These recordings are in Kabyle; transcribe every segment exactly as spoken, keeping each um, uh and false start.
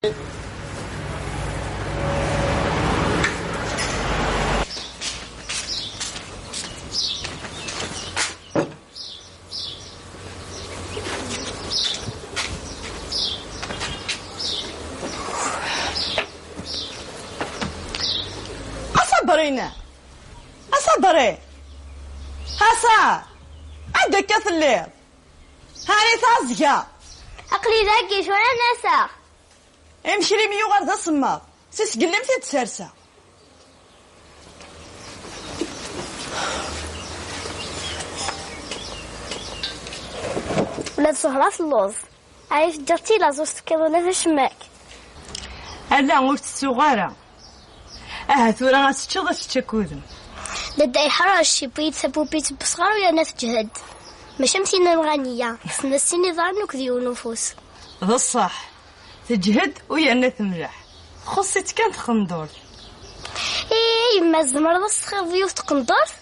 A Sabrina! A Sabri! A Sa! Anda akka telliḍ? Hani taẓga! Aql-i dagi, tura n-aseɣ. Imekli-m yuɣal d asemmaḍ. Si sgellimt i d-serseɣ. Ula d Zehra telluẓ. Ay teǧǧiḍ tilaẓ ur s-tefkiḍ ula d acemma-k. Ala, ur tettuɣ ara. Aha tura ad teččeḍ, ad tečč akud-m. Dadda yeḥṛec, yewwi-d tapupilt n wesɣar u yerna teǧhed. Mačči am tinna n Ɣaniya, tessna sin iḍarren akked yiwen ufus. D ṣṣeḥ, teǧhed u yerna temleḥ. Txuṣṣ-itt kan tqendurt. Ih, yemma, tzemreḍ ad s-txilḍ yiwet tqendurt?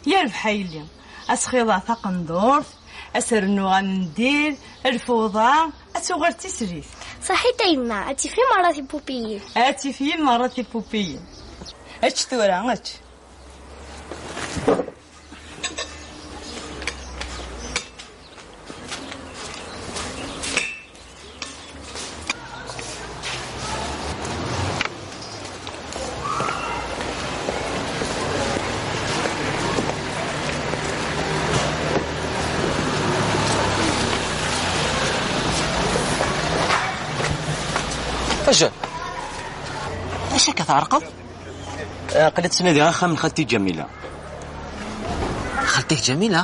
Yerbeḥ a yelli, ad txilḍeḍ taqendurt, ad s-rnuɣ amendil, lfewḍa, ad tuɣal d tislit. Ṣaḥit a yemma, ad tifem merra tipupiyin. Ad tifem merra tipupiyin. Ečč tura, ečč. Acu akka tɛerqeḍ? Aql-i ttnadiɣ axxam n xalti Ǧamila. Xalti-k Ǧamila?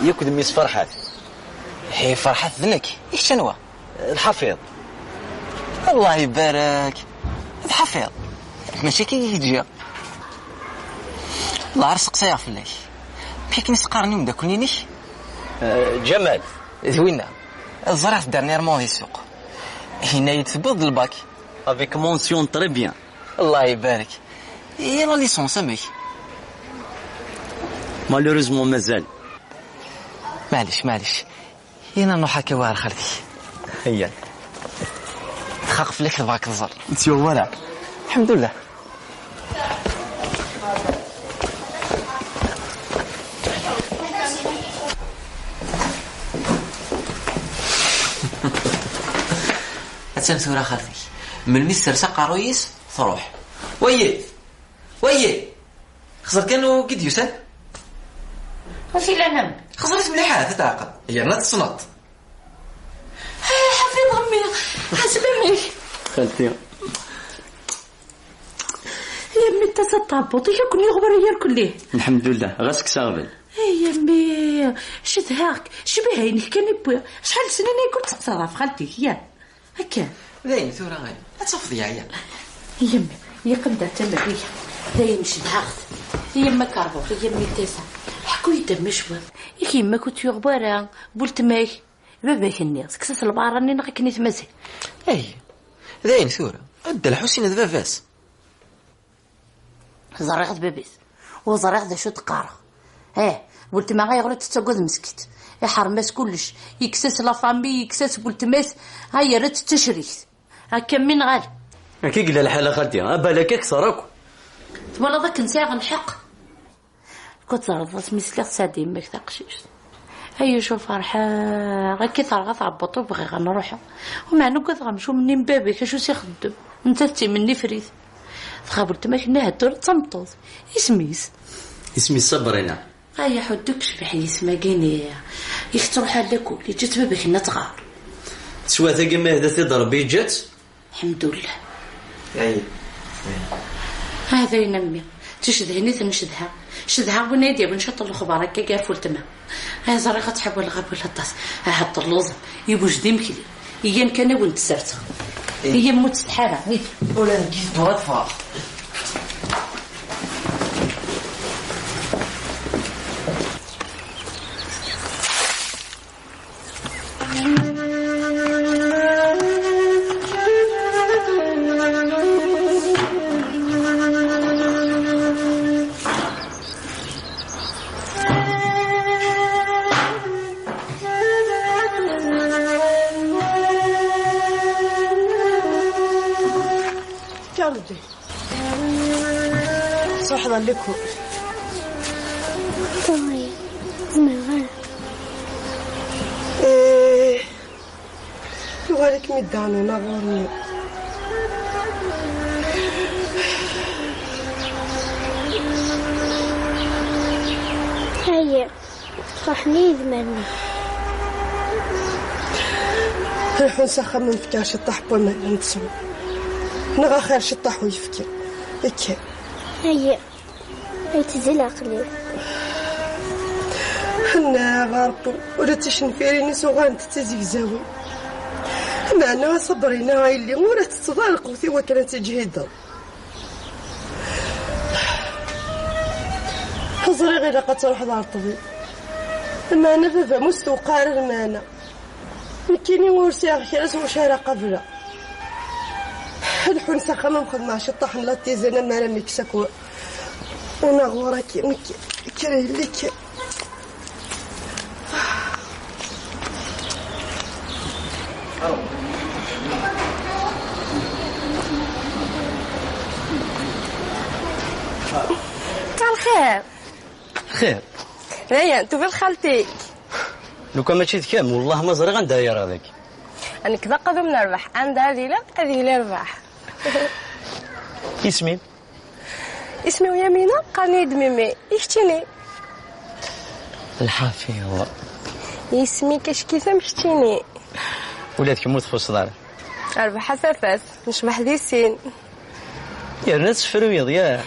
Yakk d mmi-s Ferḥat. Hi, Ferḥat d nekk. I kečč anwa? Lḥafiḍ. Allah ibarek. D Ḥafiḍ. Mačči akka i k-ǧǧiɣ. Allah, ar seqsayeɣ fell-ak. Amek akken i s-qqaren i umeddakel-inek? Eh, Ǧamal. D winna. Ẓriɣ-t dernièrement di ssuq. Yenna-yi-d tewwiḍ-d lbak. Avec mention très bien. Allah ibarek. I la licence, amek? Malheureusement, mazal. Maɛlic, maɛlic. Yina nruḥ akka war xalti. Iya. Txaq fell-ak tebɣa ad k-tẓer. Ur tt-yuɣ wara. Lḥemdullah. Attan tura xalti. Melmi tessers aqerruy-is, truḥ. Wayi! Wayi! Xẓer kan wi d-yusan. Acu yellan am? Xẓer-it mliḥ, ahat ad tɛeqleḍ. Yerna tessneḍ-t. Ay, ḥafiḍ a mmi, ḥaseb amek. Xalti. Ay a mmi, tasa tɛebbuḍ, i ak-yuɣ wara irkelli? Lḥemdullah, ɣas kkes aɣbel. Ay a mmi, cedhaɣ-k, ccbaha-inek kan i wwiɣ. Acḥal n snin ay ken-tteqsaḍ ɣef xalti-k, ya? Akka. Dayen tura, ad tafeḍ yeɛya. Yemmi, yeqqim-d ar tama-agi. Dayen cedhaɣ-t. Yemma Karbuṭ, yemmi Tasa. Ḥku-yi-d a mmi cwiṭ. Yak yemma-k ur tt-yuɣ wara, weltma-k, baba-k-nni, tekkes-as lbaɛra-nni neɣ akken i t-mazal? Ay, dayen tura, a Dda Lḥusin d baba-s. Ẓriɣ d baba-s, u ẓriɣ d acu d-qqareɣ. Eh, weltma ayɣer ur tettagad meskint? Iḥrem-as kullec, yekkes-as la famille, yekkes-as weltma-s, ay yerra-tt d tacrikt. Akka mmi neɣ ala? Akka i yella lḥal a xalti, a balak ad k-ẓer akk. Twalaḍ akken sɛiɣ lḥeqq? Kut ẓreḍ asmi sliɣ tesɛa-d yemma-k taqcict. Ay acu ferḥeɣ, akka i terɣa tɛebbuḍt ur bɣiɣ ad nruḥ. Umeɛna ugadeɣ amcum nni n baba-k acu s-ixeddem. Nettat d timenni frit. Dɣa weltma-k nni ahat tura d tameṭṭut. Isem-is? Isem-is Sabrina. Ay aḥuddu-k cbiḥ yisem-agi-nni. Yak tettruḥ ar lakul, yeǧǧa-tt baba-k nni ad tɣar. Teswa tagi ma ihda-t-id Rebbi yeǧǧa-tt? Lḥemdullah. Ay. Ah, dayen a mmi. D ticedhin i ten-cedhaɣ. Cedhaɣ win ay d-yawin ciṭ n lexbar akka gar weltma. Ay, ẓriɣ ad tḥawaleɣ awal aṭas. Ahat telluẓem. Yewjed imekli. Iyan kan a wen-d-sserseɣ. Iyan, ur ttsetḥi ara. Ula d nekk tura ad ffɣeɣ. Truḥeḍ ɣer likul? Ṭṭuy, zemreɣ ara. Eh, yuɣal-ikem-id daɣen ɣur-i. Ayi. Ferḥen yidmaren-ik. Lḥu s axxam, nefka ciṭṭaḥ n waman n tteswa, neɣ axir ciṭṭaḥ uyefki. Akka. Ayi, ay tezzi leɛqel-iw. Henna ɣer Rebbi, ula d ticenfirin-is uɣalent d tizegzawin. Meɛna a Sabrina a yelli, ur tetteḍ ara lqut i wakken ad tiǧhideḍ. Ẓriɣ ilaq ad truḥeḍ ɣer ṭṭbib, meɛna baba-m ur s-tewqeɛ ara lmeɛna. Nekkini ur sɛiɣ kra s wacu ara qableɣ. Lḥun s axxam, am xedmeɣ ciṭṭaḥ n la tisane, amar am ikkes akk unaɣur-agi, nekk kra yelli kra. مساء الخير. خير. هيا، انتو فين خالتي؟ لو كان ماشي ذكام، والله ما زريغ عندها يا راضيك. أنا كذا قدم نربح، عندها هذه لا، هذه لا ربح. اسمي؟ اسمي يمينة، قالني دميمي، يشتيني. الحافي هو. اسمي كاش كيفا مشتيني. ولادك موت في الصدار. أربع حفافات، نشبح ذي سين. يا ناس فريض، يا.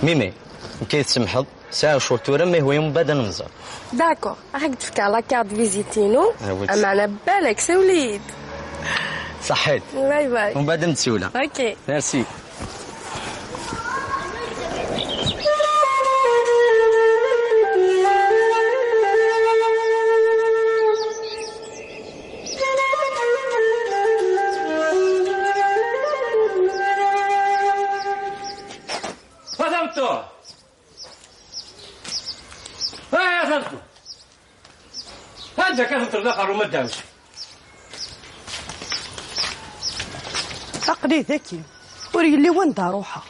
ميمي، كي تسمحض، ساعة شهور تورا ما هو يوم بعد ننزل. داكور، راك تفكر لا كارت فيزيتينو. آه، وي. أما أنا بالك سوليد. صحيت. باي باي. ومن بعد نتسولى. أوكي. ميرسي. هذا متو. ها، ها، ها. هذا كان في الطريق، روما داوش. عقلي ذكي، ور يلي وين دا روحها.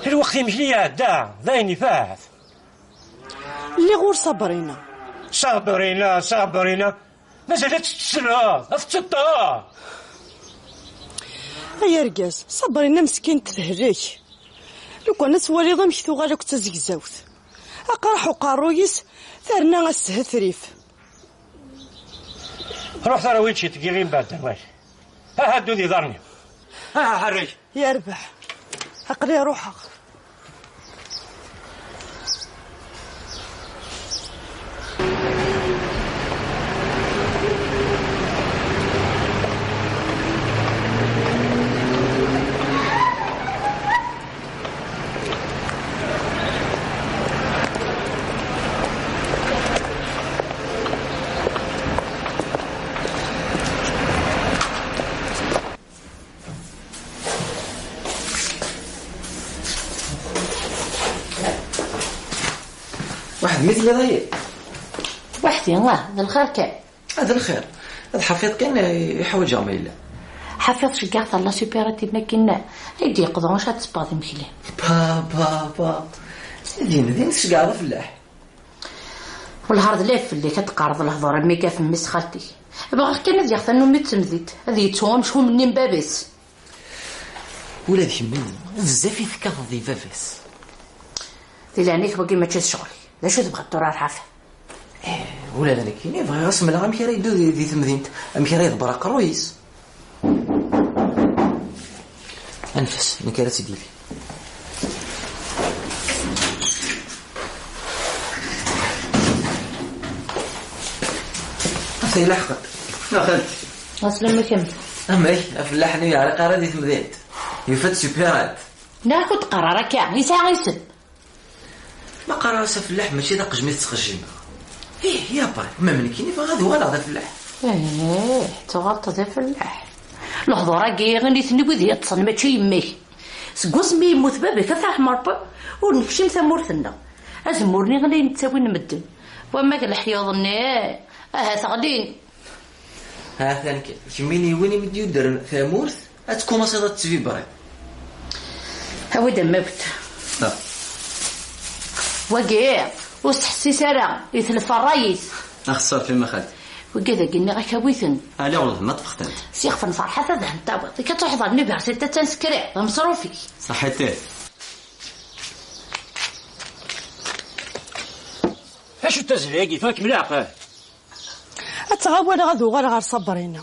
الوقت يمشي يعدى، ذاين يفات. اللي غور صبرينا. صبرينا، صبرينا. مازال تتسرى، تتطا. Ay argaz, Sabrina meskint tehlek. Lukan ad twaliḍ amek tuɣal akk d tazegzawt. Aqraḥ uqerruy-is, terna ashetrif. Ruḥ tura wi tgiɣ imberdan wak. Aha, ddu d iḍarren-iw. Aha, ḥerrek. Yerbeḥ. Aql-i ruḥeɣ. Waḥed mi telliḍ ay? Weḥd-i, ah, d lxir kan. Ah, d lxir. Ad ḥafiḍ kan, eh, iḥwaǧeɣ ma yella. Ḥafiḍ, ceggeɣ-t ɣer la supérette, akken ay d-yeqḍu, acu ad tebbeɣ d imekli. Ba, ba, ba. Din, din tceggɛeḍ afellaḥ. Wellah ar d lɛib fell-ak ad d-teqqareḍ lehdur am wiyi ɣef mmi-s xalti. Bɣiɣ kan ad yaɣ tannumi d temdint, ad yettu amcum-nni n baba-s. Ula d kemmini, bezzaf i tekkateḍ di baba-s. Di leɛnaya-k, wagi mačči d ccɣel-ik. D acu tebɣiḍ tura a Ḥafi? Eh, ula d nekkini bɣiɣ ad s-mleɣ amek ara yeddu di, di temdint, amek ara yeḍber aqerruy-is. Anef-as, nekk ara tt-id-yili. Ata yella ḥeqq. Axel. Aslama kemm. Amek, afellaḥ-nni ur yeɛriq ara di temdint. Yufa-d supérette. Neɣ ur d-qqar ara akka, yesɛa isem. Ma qqareɣ-as afellaḥ, mačči d aqejmir i ttqejjimeɣ. Ih, ya pay, ma nekkini bɣiɣ ad uɣaleɣ d afellaḥ. Ih, tuɣaleḍ d afellaḥ. Lehdur-agi, ini-ten i wid yeṭṭsen, mačči yemma-k. Seg wasmi yemmut baba-k, ad t-yerḥem Rebbi, ur nekcim tamurt-nneɣ. Azemmur-nni ɣlayen ttawin medden. Wamma g leḥyuḍ-nni, ahat ɣlin. Ha-t-an kan, kemmini win i m-d-yuddren tamurt, Ad tkumaṣiḍ ad tettvibriḍ. Awi-d amawt. Da. Wagi, ur s-ttḥessis ara, itlef ṛṛay-is. Axṣer fima xalt. Wigi dagi nniɣ-ak awi-ten. Ɛli ɣelḍ ma ṭṭfeɣ-tent. S ixef n ferḥat ad hen-tawiḍ. Akka truḥeḍ ɣer l'université ad tansekriḍ, d ameṣruf-ik. Ṣaḥit-it. Acu d tazzla-agi? Ffeɣ-kem leɛqel. Ad tɣawaleɣ ad uɣaleɣ ɣer Sabrina.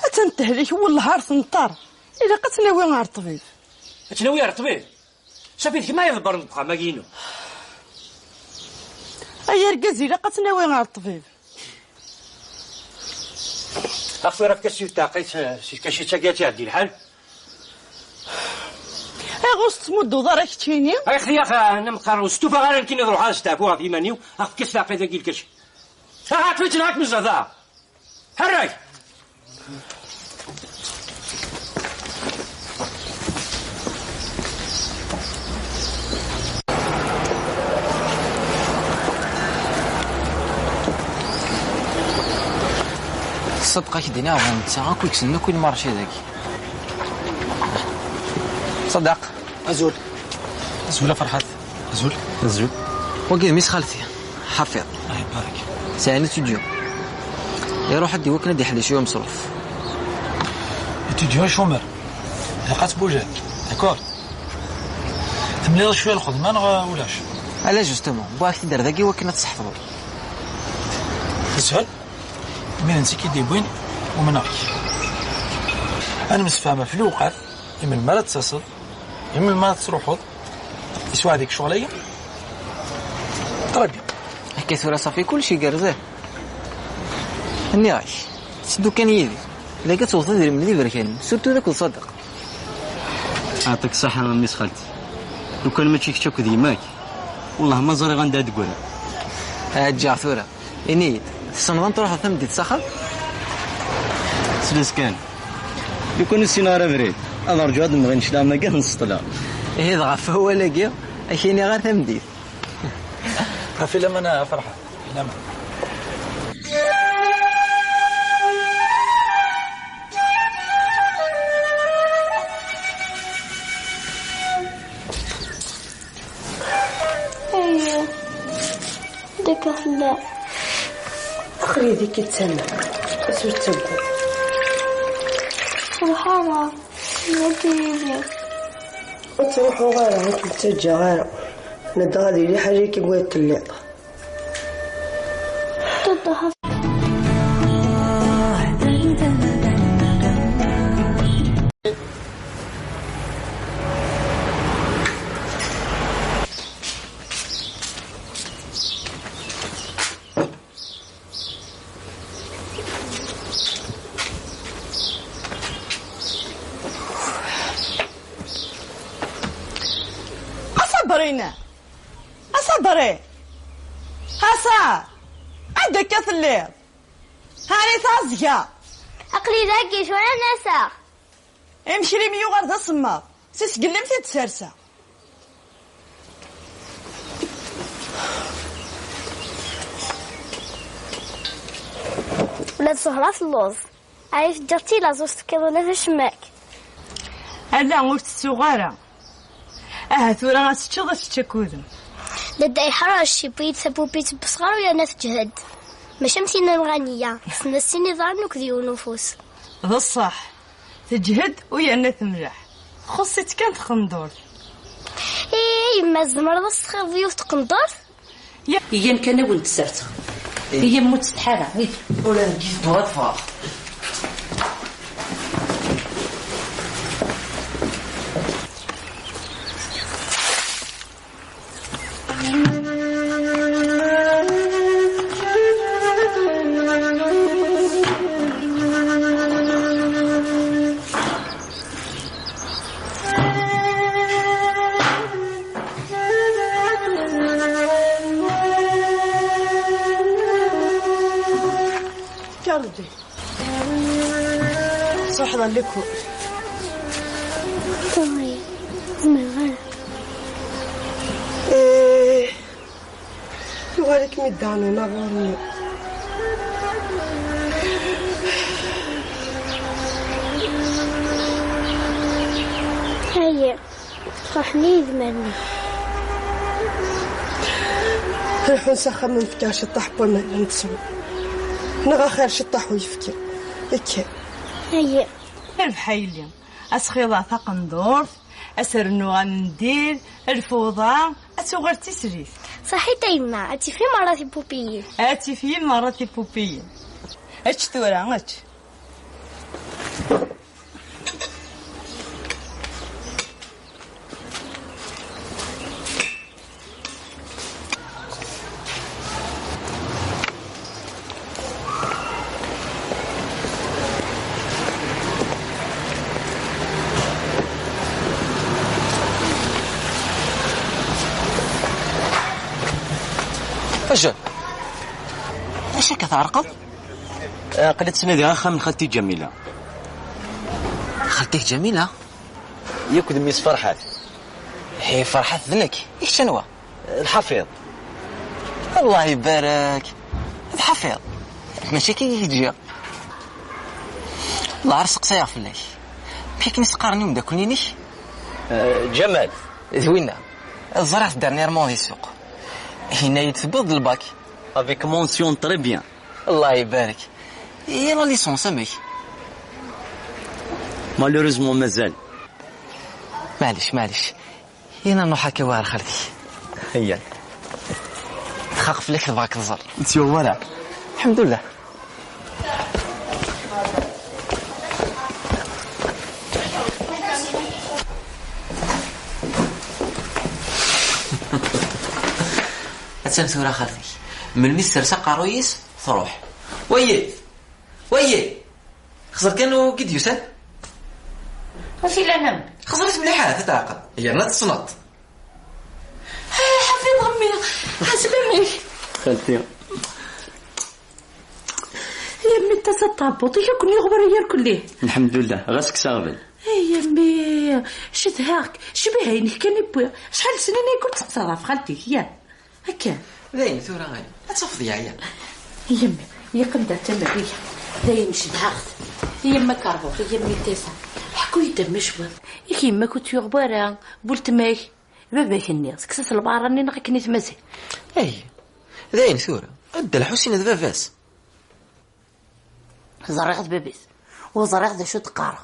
Attan tehlek, wellah ar tenṭer. Ilaq ad tt-nawi ɣer ṭṭbib. Ad tt-nawi ɣer ṭṭbib? Safi d kemm ay iḍebbren deg uxxam-agi-inu. Ay argaz, ilaq ad tt-nawi ɣer ṭṭbib. Ax tura efk-as yiwet taɛqilt, eh, si tkacit-agi ad tt-iɛeddi lḥal. Ayɣer ur s-tettmudduḍ ara keččini? Ay xti ax, eh, nna meqqar ur stufaɣ ara nekkini ad ruḥeɣ ad steɛfuɣ ɣef yiman-iw, ax efk-as taɛqilt-agi lkaci. Aha, aql-itt nɣak mezzeɣ da. Herrak! Ṣṣedq ak-d-iniɣ d netta akk i yessnen akk i lmarci dagi. Ṣaddaq. Azul. Azul a Ferḥat. Azul. Azul. Wagi d mmi-s xalti, Ḥafiḍ. Allah ibarek. Sɛin étudiant. Iruḥ-d i wakken ad d-iḥelli cwiya umeṣruf. Étudiant chômeur. Ilaq ad tbujiḍ. D'accord. Temliḍ cwiya lxedma neɣ ulac? Ala, justement, wwiɣ-ak-t-id ar dagi i wakken ad tseḥfḍeḍ. Teshel. Imi d netta i k-id-yewwin, umneɣ-k. Ad nemsefham ɣef lewqat, i melmi ara d-taseḍ, i melmi ara tettruḥuḍ, yesweɛd-ik ccɣel-agi? Très bien. Akka tura safi kullec igerrez, eh? Nniɣ-ak, seddu kan yid-i. Dagi ad tewteḍ idrimen d iberkanen, surtout d akked Ṣaddaq. Yeɛṭik ṣṣeḥḥa a mmi-s xalti. Lukan mačči kečč akked yemma-k, wellah ma ẓriɣ anda ad d-ggreɣ. Ɛeǧǧaɣ tura. Ini-yi-d, tessneḍ ad truḥeḍ tameddit s axxam? Sles kan. Lukan ur ssineɣ ara abrid, ad rǧuɣ ad d-mɣin cclaɣem-agi ad nseṭṭleɣ. Ihi dɣa ɣef wawal-agi, ad k-iniɣ ar tameddit. Ɣef i laman a Ferḥat, i laman. Ayya, daka fell-am. Aql-i deg-k ittamen, ass ur ttagad. Ferḥaneɣ, tenniḍ-iyi-d. Ur ttruḥuɣ ara, ur kem-ttaǧǧaɣ ara. Ladɣa di liḥala-agi i telliḍ. A Sabrina! A Sabri! A Sa! Anda akka telliḍ? Hani taẓga! Aql-i dagi, tura n-aseɣ. Imekli-m yuɣal d asemmaḍ. Si zgelli-m t-id-serseɣ. Ula d Zehra telluẓ. Ɛni teǧǧiḍ-tt i laẓ ur s-tefkiḍ ula d acemma-k? Ala, ur tettuɣ ara. Aha tura ad teččeḍ, ad tečč akkudem. Dadda yeḥṛec, yewwi-yi-d tapupit n wesɣar u yerna teǧhed. Mačči am tinna n Ɣaniya, tessneḍ, sin iḍarren akked yiwen ufus. D ṣṣeḥ, teǧhed u yerna temleḥ. Txuṣṣ-itt kan tqendurt. Ih, yemma, tzemreḍ ad s-txedmeḍ yiwet n tqendurt? Iyyam kan a wen-d-serseɣ. Iyyam, ur ttsetḥi ara. Ula d nekk tedduɣ ad ffɣeɣ. Kaldi. Ṣuḥḍ alliku. Ṭuṛi. Zemreɣ ara. Eh. Yuɣal-ikem-id daɣen unaɣur-nni. Qerḥen-iyi yedmaren-iw. Lḥun s axxam n fkiɣ ciṭṭaḥ n waman n tteswi. Neɣ axir ciṭṭaḥ uyefki. Akka. Ayi. Rbeḥ a yelli. Asxiḍa taqendurt, asernu amendil, lfuḍa, ad tuɣal d tislit. Saḥit a yemma, ad tifem merra tipupiyin. Ad tifem merra tipupiyin. Ečč tura, ečč. Acu? Acu akka tɛerqeḍ? Aql-i ttnadiɣ axxam n xalti Ǧamila. Xalti-k Ǧamila? Yakk d mmi-s Ferḥat. Hi, Ferḥat d nekk. I kečč anwa? Lḥafiḍ. Allah ibarek. D Ḥafiḍ. Mačči akka i k-ǧǧiɣ. Allah, ar seqsayeɣ fell-ak. Amek akken i s-qqaren i umeddakel-inek? Eh, Ǧamal. D winna. Ẓriɣ-t dernièrement di ssuq. Yenna-yi-d tewwiḍ-d lbak. Avec mention très bien. Allah ibarek. Et la licence, amek? Malheureusement, mazal. Maɛlic, maɛlic. Yina nruḥ akka war xalti. Hayya. Txaq fell-ak, tebɣa ad k-tẓer. Ur tt-yuɣ wara. Lḥemdullah. Attan tura xalti. Melmi tessers aqerruy-is, truḥ. Wayi! Wayi! Xẓer kan wi d-yusan. Acu yellan am? Xẓer-it mliḥ, ahat ad teɛqel. Yerna tessneḍ-t. Ay, ḥafiḍ a mmi, ɛeslama-k. Xalti. Ay a mmi, d tasa n tɛebbuḍt-ik i ken-yuɣ wara irkelli. Lḥemdullah, ɣas kkes aɣbel. Ay a mmi, cedhaɣ-k, ccbaḥa-inek kan i wwiɣ. Acḥal n snin ay ken-tteqsaḍ ɣef xalti-k, ya? Akka. Dayen tura, ad tafeḍ yeɛya. Yemma, yeqqim-d ar tama-agi. Dayen cedhaɣ-t. Yemma Karbuɣ, yemma Tasa. Ḥku-yi-d a mmi cwiṭ. Yak yemma-k ur tt-yuɣ wara, weltma-k. Baba-k-nni, tekkes-as lbaɛra-nni neɣ akken i t-mazal? Ay, dayen tura, a Dda Lḥusin d baba-s. Ẓriɣ d baba-s, u ẓriɣ d acu d-qqareɣ.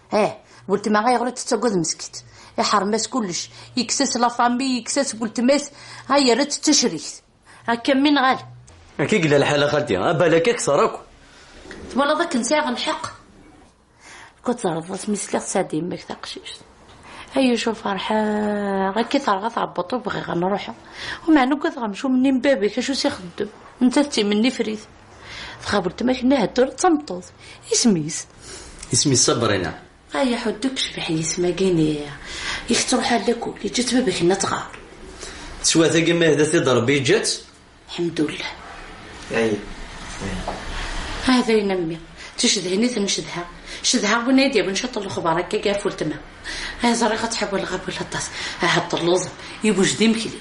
Eh, weltma ayɣer ur tettagad meskint? Iḥrem-as kullec, yekkes-as la famille, yekkes-as weltma-s, ay yerra-tt d tacrikt. Akka mmi neɣ ala? Akka i yella lḥal a xalti, a balak ad k-teṛ akk. Twalaḍ akken sɛiɣ lḥeqq? Kut teẓriḍ asmi sliɣ tesɛa-d yemma-k taqcict. Ay ucu ferḥeɣ, akka terɣa tɛebbuḍt ur bɣiɣ ad nruḥ. Umeɛna ugadeɣ amcum-nni n baba-k acu s-ixeddem. Nettat d timennifrit. Txabelt ma kenna ahat tura d tameṭṭut. Isem-is? Isem-is Sabrina. Ay aḥuddu kecbeḥ yisem-agi-nni. Yak tettruḥ ar lakul, yeǧǧa-tt baba-k-nni ad tɣar. Teswa tagi ma ihda-t-id Rebbi yeǧǧa-tt? Lḥemdullah. Ay. Ah, d ayen a mmi. Ticedhin i ten-cedhaɣ. Cedhaɣ win ay d-yawin ciṭ n lexbar akka ɣef weltma. Ay ẓriɣ ad tḥawaleɣ awal aṭas. Ahat telluẓem. Ibuj d imekli.